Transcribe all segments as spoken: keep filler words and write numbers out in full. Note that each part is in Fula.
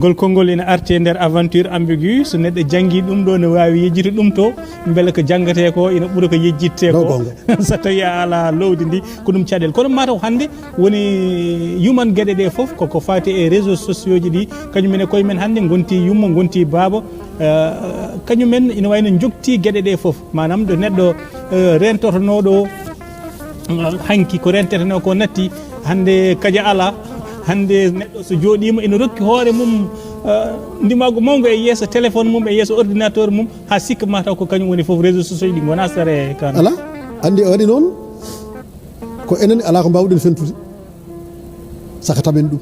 Ngol konngol ina arti e nder aventure ambiguë, so neɗɗo janngi ɗum ɗo, ne waawi yejjito ɗum to, mbele ko janngatee ko ina ɓura ko yejjittee ko. So tawi a alaa lowdi ndi, ko ɗum caɗeele. Kono mataw hannde woni yuman geɗe ɗe fof, koko faati e réseaux sociaux ji ɗi, kañum en e koye men hannde ngonti yumma, ngonti baaba, eh, kañum en ina wayno njogti geɗe ɗe fof. Maanaam ɗo neɗɗo, eh, rentotonoo ɗo, eh, hanki ko rentetenoo ko natti, hannde kaja alaa, hannde neɗɗo so jooɗiima ina rokki hoore mum, eh, ndimaagu mawngu e yeeso téléphone mum, e yeeso ordinateur mum, haa sikka mataw ko kañum woni fof réseaux sociaux ɗi ngonaa sere kan. Alaa, anndi o waɗi noon, ko enen alaa ko mbaawɗen fentude, saka tamen ɗum.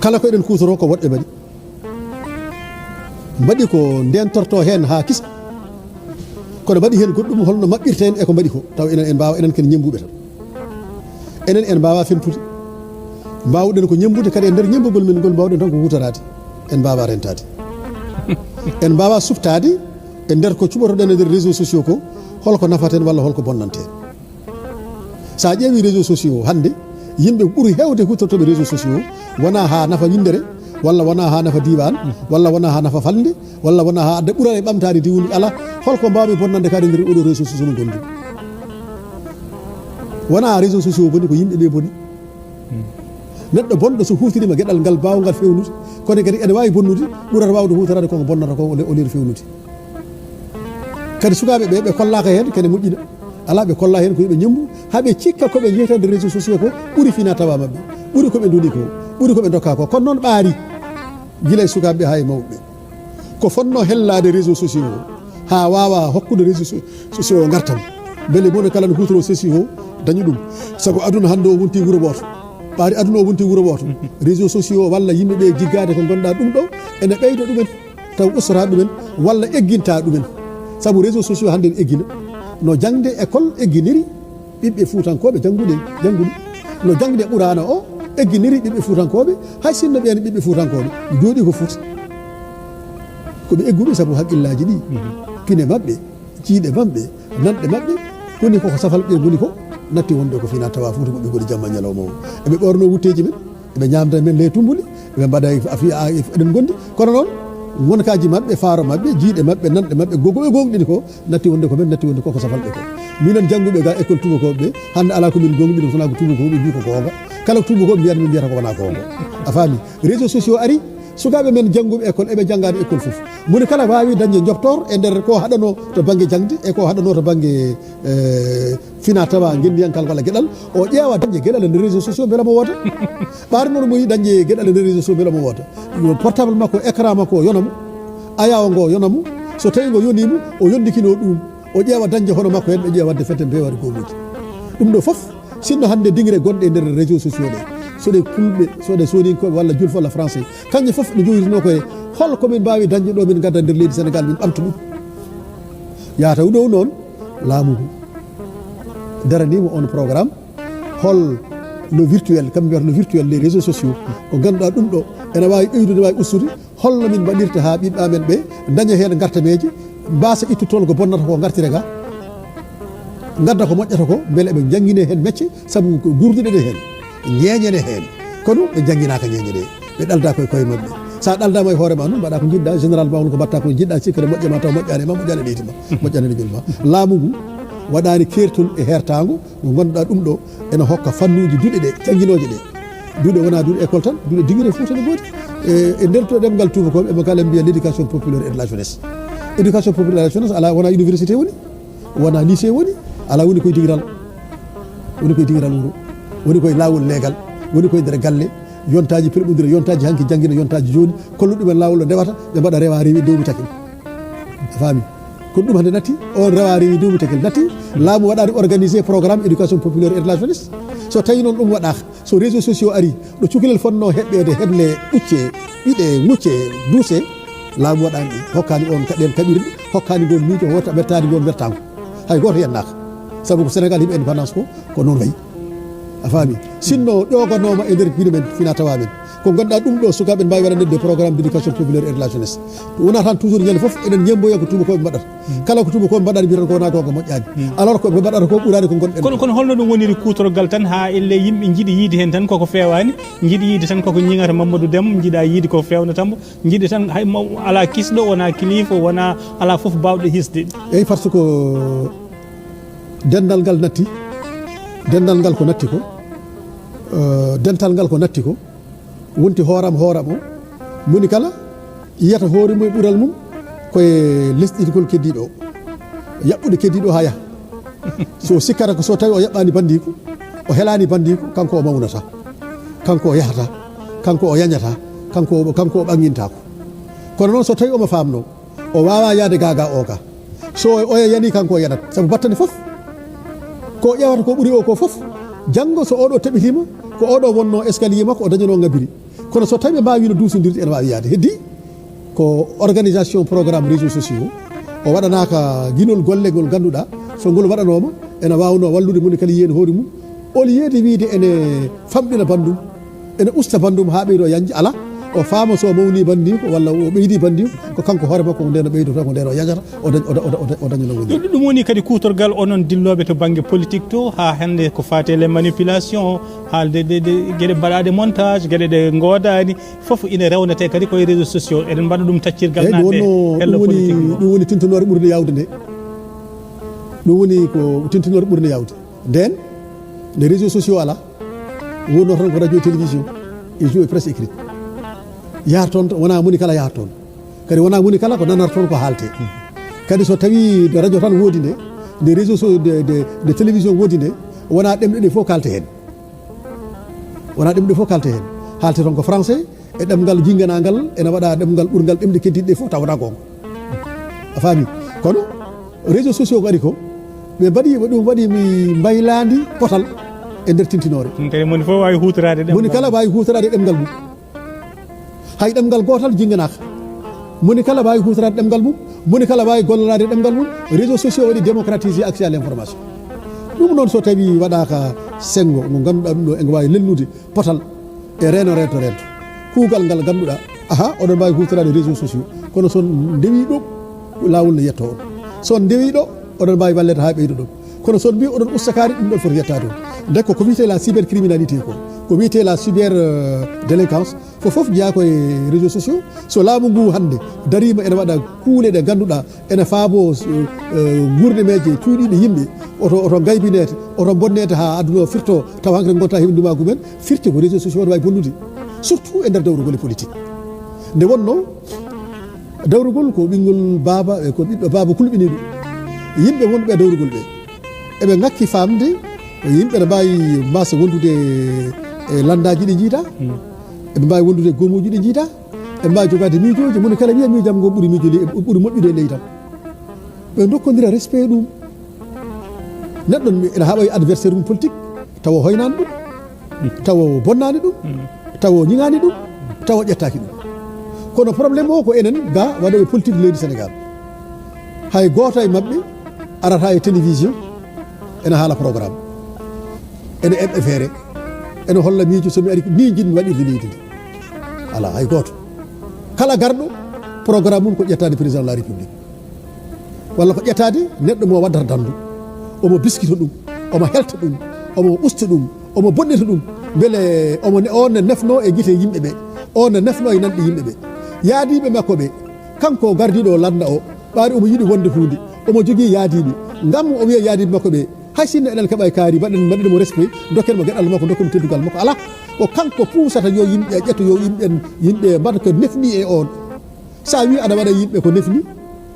Kala ko eɗen kuutoroo ko woɗɓe mbaɗi. Mbaɗi ko ndentortoo heen haa kisa. Kono mbaɗi heen goɗɗum holno maɓɓirta en e ko mbaɗi ko. Taw enen en mbaawa, enen ken ñemmbuɓe tan. Enen en mbaawa fentude. Mbaawɗen ko ñemmbude kadi e nder ñemmbugol men ngol mbaawɗen tan ko huutoraade. En mbaawa rentaade. En mbaawa suɓtaade e nder ko cuɓotoɗen e nder réseaux sociaux ko holko nafaten walla holko bonnanten. So a ƴeewi réseaux sociaux hannde, yimɓe ɓuri heewde huutortooɓe réseaux sociaux wonaa haa nafa winndere, walla wonaa haa nafa diiwaan, walla wonaa haa nafa falnde, walla wonaa haa adda ɓural e ɓamtaade diwnude. Alaa, holko mbaawmi bonnande kadi nder oɗo réseaux sociaux mo ngonɗen? Wonaa réseaux sociaux boni, ko yimɓe ɓe boni. Neɗɗo bonɗo so huutoriima geɗal ngal baawngal fewnude, kono kadi ene waawi bonnude, ɓurata waawde huutoraade koko bonnata ko, o le-, o leer fewnude. Kadi sukaaɓe ɓe, ɓe kollaaka heen kene moƴƴina. Alaa, ɓe kollaa heen ko yo ɓe ñemmbu, haa ɓe cikka ko ɓe njeyta nder réseaux sociaux ko ɓuri fina tawa maɓɓe, ɓuri ko ɓe ndoni ko, ɓuri ko ɓe ndokka ko. Kono noon ɓaari, gila e sukaaɓe ɓe haa e mawɓe. Ko fotnoo hellaade réseaux sociaux o, haa waawa hokkude réseaux so-, sociaux o ngartam. Mbele mo ne kala no huutoroo sociaux o, daña ɗum. Sabu aduna hannde o wonti wuro wooto. Ɓaari aduna o wonti wuro wooto. Réseaux sociaux o walla yimɓe ɓe jiggaade ko ngonɗaa ɗum ɗo, ene ɓeydo ɗumen, taw ustataa ɗumen, walla eggintaa ɗumen. Sabu réseaux sociaux hannde ne eggina. No jaŋde école egginiri ɓiɓɓe Fuutankooɓe janngude, janngude. No jaŋde Quraana o egginiri ɓiɓɓe Fuutankooɓe, hay sinno ɓeen ɓiɓɓe Fuutankooɓe jooɗii ko Fuuta. Ko ɓe egguɓe sabu haqqillaaji ɗi, pine maɓɓe, jiiɗe maɓɓe, nanɗe maɓɓe, woni koko safal ɓe ngoni ko, natti wonde ko fina tawa Fuuta ko ɓe ngoni jamma ñalawma o. Eɓe ɓoorno wutteeji men, eɓe ñaamda men ley tumbuli, eɓe mbaɗa e afi-, a-, e eɗen ngondi. Kono noon, ngonkaaji maɓɓe, faaro maɓɓe, jiiɗe maɓɓe, nanɗe maɓɓe, gogo ɓe gonɗini ko, natti wonde ko men, natti wonde koko safal ɓe ko. Minen jannguɓe ga école tubakooɓe ɓe, hannde alaa ko min gonɗini, so wonaa ko tubakooɓe mbi ko goonga. Kala ko tubakooɓe mbiyata min mbiyata ko wonaa goonga. A faami? Réseaux sociaux ari, sukaaɓe men jannguɓe école, eɓe janngaade école fof. Moni kala waawi dañde njoftoor e nder ko haɗanoo to bannge jaŋde e ko haɗanoo to bannge, eh, fina tawa ngenndiyankal walla geɗal, o ƴeewa dañde geɗal e nder réseaux sociaux mbela mo woota. Ɓaade noon mo yi dañde geɗal e nder réseaux sociaux mbela mo woota. Yo portable makko, écran makko o yona mo, ayawa ngo yona mo. So tawi ngo yonii mo, o yondikino ɗum. O ƴeewa dañde hono makko heen, ɓe ƴeewa waɗde fedde mbeewa waɗde goomuuji. Ɗum ɗo fof, sinno hannde dingre gonɗe e nder réseaux sociaux ɗe, so ɗe pulɓe, so ɗe sooninkooɓe walla julfo walla français, kañƴe fof ɗe njowitinoo ko e hol ko min mbaawi dañde ɗo min ngadda nder leydi Sénégal min ɓamta ɗum. Yaata ɗo noon, laamu ngu daraniima on programme, hol no virtuel, kamɓe mbiyata no virtuel, les réseaux sociaux, ko ngannduɗaa ɗum ɗo ene waawi ɓeydude, waawi ustude, holno min mbaɗirta haa ɓiɓɓe amen ɓe ndaña heen ngartameeje, mbaasa ittu toon ko bonnata ko ngartira ga, ngadda ko moƴƴata ko, mbele ɓe njanngine heen mecce, sabu ko guurduɗen e heen, ñeeñen e heen. Kono ɓe njannginaaka ñeeñe ɗe, ɓe ɗalda koye koye maɓɓe. So a ɗaldaama e hoore ma noon, mbaɗa ko njiɗɗa, généralement won ko mbaɗta ko njiɗɗa, sikkata moƴƴa ma, taw moƴƴaani ma, moƴƴaani leydi ma, moƴƴaani leñol ma. Laamu ngu waɗaani keertol e heertaango, mo ngannduɗaa ɗum ɗo ene hokka fannuuji duɗe ɗe, jannginooje ɗe. Duɗe wonaa duɗe école tan, duɗe dingre Fuuta ne ngoodi. E, e nder to ɗemngal tuubakooɓe, eɓe kala mbiya l'éducation populaire et de la jeunesse. Éducation populaire et de la jeunesse alaa, wonaa université woni, wonaa lycée woni, alaa, woni koye dingiral. Woni koye dingiral wuro. Woni koye laawol leegal. Woni koye nder galle. Yontaaji perɓondire, yontaaji hanki janngina, yontaaji jooni. Kollu ɗumen laawol ɗo ndewata, ɓe mbaɗa rewa rewi dowmi takin. A faami? Ko ɗum hannde natti, on rewa rewi dowmi takin natti. Laamu waɗaani organisé programme éducation populaire et de la jeunesse. So tawi noon ɗum waɗaaka, so réseaux sociaux ari, ɗo cukalel fotnoo heɓɓeede, heble ɓucce, ɓiɗe, ŋucce, duuse, laamu waɗaani ɗum. Hokkaani on ka-, ɗeen kaɓirɗe, hokkaani ngoon miijo, hoota wertaani ngoon wertaango. Hay gooto yennaaka. Sabu ko Sénégal heɓi indépendance ko, ko noon wayi. A faami? Sinno ƴooganooma e nder pine men, fina tawa men. Ko ngonɗaa ɗum ɗo, sukaaɓe mbaawi waɗande des programmes d'éducation populaire et de la jeunesse. Wonaa tan toujours ñande fof eɗen ñemmboya ko tuubakooɓe mbaɗata. Kala ko tuubakooɓe mbaɗata, mbiyata ko wonaa goonga, moƴƴaani. Alors ko ɓe mbaɗata ko ɓuraani ko ngonɗen. Kono, kono holno ɗum woniri kuutorgal tan haa elle yimɓe njiɗi yiide heen tan koko feewaani, njiɗi yiide tan koko ñiŋata Mamadou Dem, njiɗa yiide ko feewna Tambo, njiɗi tan hay mo alaa kisɗo, wonaa kilifa, wonaa, alaa fof baawɗo hisde. Eyi, par ce que denndal ngal natti, denndal ngal ko natti ko, euh, dental ngal ko natti ko, wonti hooram hooram o, moni kala yiyata hoore mum e ɓural mum koye lesɗitingol keddiiɗo o, yaɓɓude keddiiɗo o haa yaha. So sikkata ko so tawi o yaɓɓaani banndiiko, o helaani banndiiko, kanko o mawnata, kanko o yahata, kanko o yañata, kanko o, kanko o ɓanngintaako. Kono noon so tawi omo faamnoo, o waawaa yahde gaagaa o ga. So oya yani, kanko o yanat. Sabu battane fof, ko ƴeewata ko ɓuri o ko fof. Janngo so oɗo taɓitiima, ko oɗo wonnoo escalier makko, o dañanoo ngabiri. Kono so tawi ɓe mbaawiino duusondirde, ene waawi yahde. Heddi ko organisation programme réseaux sociaux, o waɗanaaka ginol golle ngol ngannduɗaa, so ngol waɗanooma, ene waawnoo wallude moni kala yiyen hoore mum. Au lieu de wiyde ene famɗina banndum, ene usta banndum haa ɓeydo yañde, alaa, o faama so mawni banndiko walla o ɓeydi banndiko, ko kanko hoore makko ko ndeen o ɓeydoto, ko ndeen o yañata, o dañ-, o da-, o da-, o da-, o daña no woni. Ɗum, ɗum woni kadi kuutorgal onon dillooɓe to bannge politique to, haa hannde ko faati e les manipulations, haalde de, de, geɗe mbaɗaaɗe montage, geɗe ɗe ngoodaani, fof ina rewnetee kadi koye réseaux sociaux. Eɗen mbaɗa ɗum taccirgal. Eyi, ɗum naatde wonno, hello ɗum woni, politique o. Ɗum woni tintinoore ɓurde yaawde nde. Ɗum woni ko tintinoore ɓurde yaawde. Ndeen, nde réseaux sociaux alaa, wonnoo tan ko radio, télévision, e jour e presse écrite. Yahat toon, wonaa moni kala yahat toon. Kadi wonaa moni kala ko nanata toon ko haaletee. Kadi so tawii nde radio tan woodi nde, nde réseaux so-, nde, nde, nde télévision woodi nde, wonaa ɗemɗe ɗe fof kaalte heen. Wonaa ɗemɗe fof kaalte heen. Haalte toon ko français, e ɗemngal jinnganaangal, ene waɗa ɗemngal ɓurngal ɗemɗe keddiiɗe ɗe fof, taw wonaa goonga. A faami? Kono réseaux sociaux ko ari ko, ɓe mbaɗi, ɓe ɗum waɗi mi mbaylaandi potal e nder tintinoore. Ɗum kadi moni fof waawi huutoraade ɗemngal. Moni kala waawi huutoraade ɗemngal mum. Hay ɗemngal gootal jinnganaaka. Moni kala waawi huutoraade ɗemngal mum, moni kala waawi golloraade ɗemngal mum. Réseaux sociaux waɗi démocratiser accès à l'information. Ɗum noon so tawii waɗaaka senngo ngo ngannduɗaa ɗum ɗo, ego waawi lelnude potal e reeno reento reento. Kuugal ngal ngannduɗaa, aha, oɗon mbaawi huutoraade réseaux sociaux, kono so on ndewii ɗo, laawol ne yetto on. So on ndewii ɗo, oɗon mbaawi walleede haa ɓeydo ɗon. Kono so on mbii oɗon usta kaari, ɗum ɗon foti yettaade on. Nde ko, ko wiyetee la cybercriminalité ko, ko wiyetee la cyber, euh, délinquance, ko fof jeyaa ko e réseaux sociaux. So laamu ngu hannde dariima ene waɗa kuule ɗe ngannduɗaa ene faabo, eh, eh, nguurdimeeje cuuɗiiɗe yimɓe, oto, oto ngaybineede, oto bonneede haa aduna o firto, tawa hankadi ngonta heɓe ndumaagu men, firti ko réseaux sociaux ne waawi bonnude. Surtout e nder dawrugol e politique. Nde wonnoo, dawrugol ko ɓinngol baaba, e ko ɓiɗɗo baaba kulɓiniiɗo. Yimɓe wonɓe e dawrugol ɓe, eɓe ŋakki faamde, yimɓe ne mbaawi mbasa wondude e lanndaaji ɗi njiidaa, eɓe mbaawi wondude e goomuuji ɗi njiidaa, eɓe mbaawi jogaade miijooji, moni kala wiya miijam ngo ɓuri miijo ley, ɓuri moƴƴude e leydi am. Ɓe ndokkondira respect e ɗum. Neɗɗo ene haɓa e adversaire mum politique, tawa o hoynaani ɗum, tawa o bonnaani ɗum, tawa o ñiŋaani ɗum, tawa o ƴettaaki ɗum. Kono problème o ko enen ga waɗooɓe politique leydi Sénégal. Hay gooto e maɓɓe arata e télévision ene haala programme, ene eɓɓe feere, ene holla miijo, so mi ari ni njiɗmi waɗirde leydi ndi. Alaa hay gooto. Kala garɗo, programme mum ko ƴettaade président de la République. Walla ko ƴettaade neɗɗo mo waddata danndu, omo biskita ɗum, omo helta ɗum, omo usta ɗum, omo bonɗita ɗum, mbele omo ne-, on ne nefnoo e gite yimɓe ɓe, on ne nefnoo e nanɗe yimɓe ɓe. Yaadiiɓe makko ɓe, kanko gardiiɗo o lannda o, ɓaade omo yiɗi wonde huunde, omo jogii yaadiiɓe, ngam o wiya yaadiiɓe makko ɓe, hay sinno eɗen keɓa e kaari, mbaɗen, mbaɗen mo respect, dokken mo geɗal makko, dokken mo teddungal makko. Alaa, ko kanko puusata yo yimɓe ƴetto, yo yimɓe, yimɓe mbaɗa ko nefni e on. So a wii aɗa waɗa yimɓe ko nefni,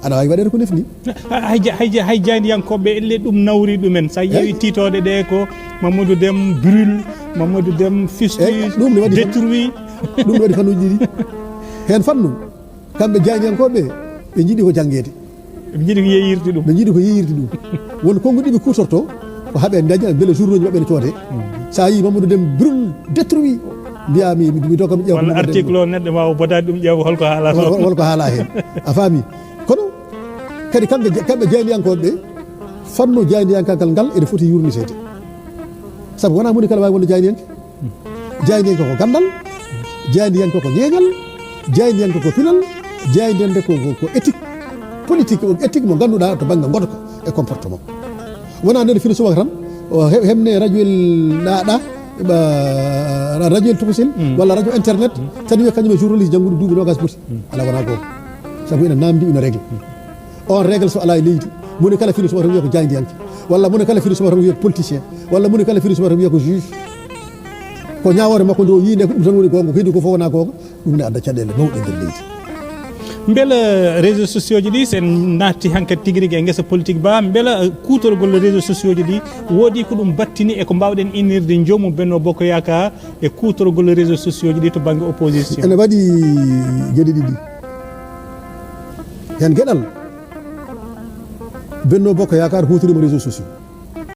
aɗa waawi waɗeede ko nefni. Hay ja-, hay ja-, hay jaayndiyankooɓe, elle ɗum nawri ɗumen. So a ƴeewi tiitooɗe ɗe ko Mamadou Dem brûle, Mamadou Dem fistule, ɗum ne waɗi fan-, détruit. Ɗum ne waɗi fannuuji ɗiɗi. Heen fannu, kamɓe jaayndiyankooɓe, ɓe njiɗi ko janngeede. Ɓe njiɗi ko yeeyirde ɗum. Ɓe njiɗi ko yeeyirde ɗum. Won konnguɗi ɓe kuutortoo, ko haɓe ndaña, mbele journaux ji maɓɓe ne coodee. So a yii Mamadou Dem brûle, détruit, mbiyaa mi, mi, mi doga mi ƴeewa ko walla Mamadou Dem article o neɗɗo ma o bodaani ɗum ƴeewa holko haalaa hol-, toon. Hol-, holko haalaa heen. A faami? Kono kadi kamɓe ja-, kamɓe jaayndiyankooɓe ɓe, fannu jaayndiyankagal ngal ene foti yuurniteede. Sabu wonaa moni kala waawi wonde jaayndiyanke. Jaayndiyanke ko ganndal. Jaayndiyanke ko ñeeñal, jaayndiyanke ko pinal, jaayndiyanke ko, ko, ko éthique politique, ko éthique mo ngannduɗaa to bannge ngonka e comportement. Wonaa nder fino subaka tan, o he-, heɓne radio el ɗaɗa, radio el tokosil, walla radio internet, tan wiya kañum e journaliste jannguɗo duuɓi nogas poti. Ala, wonaa goonga. Sabu ina naamndi, ina règle. On règle so alaa e leydi, moni kala fino subaka tan wiya ko jaayndiyanke, walla moni kala fino subaka tan wiya ko politicien, walla moni kala fino subaka tan wiya ko juge. Ko ñaawoore makko nde o yii nde ko ɗum tan woni goonga, ko heddi ko fof wonaa goonga. Ɗum ne adda caɗeele mawɗe nder leydi. Mbela réseaux sociaux ji ɗi, sen naatti hankadi tigi rigi e ngesa politique ba, mbela, eh, kuutorgol réseaux sociaux ji ɗi woodi ko ɗum battini e ko mbawɗen innirde joomu Benno Bokk Yaakaar e kuutorgol réseaux sociaux ji ɗi to bannge opposition? Ene waɗi geɗe ɗiɗi. Heen geɗal, Benno Bokk Yaakaar huutorima réseaux sociaux.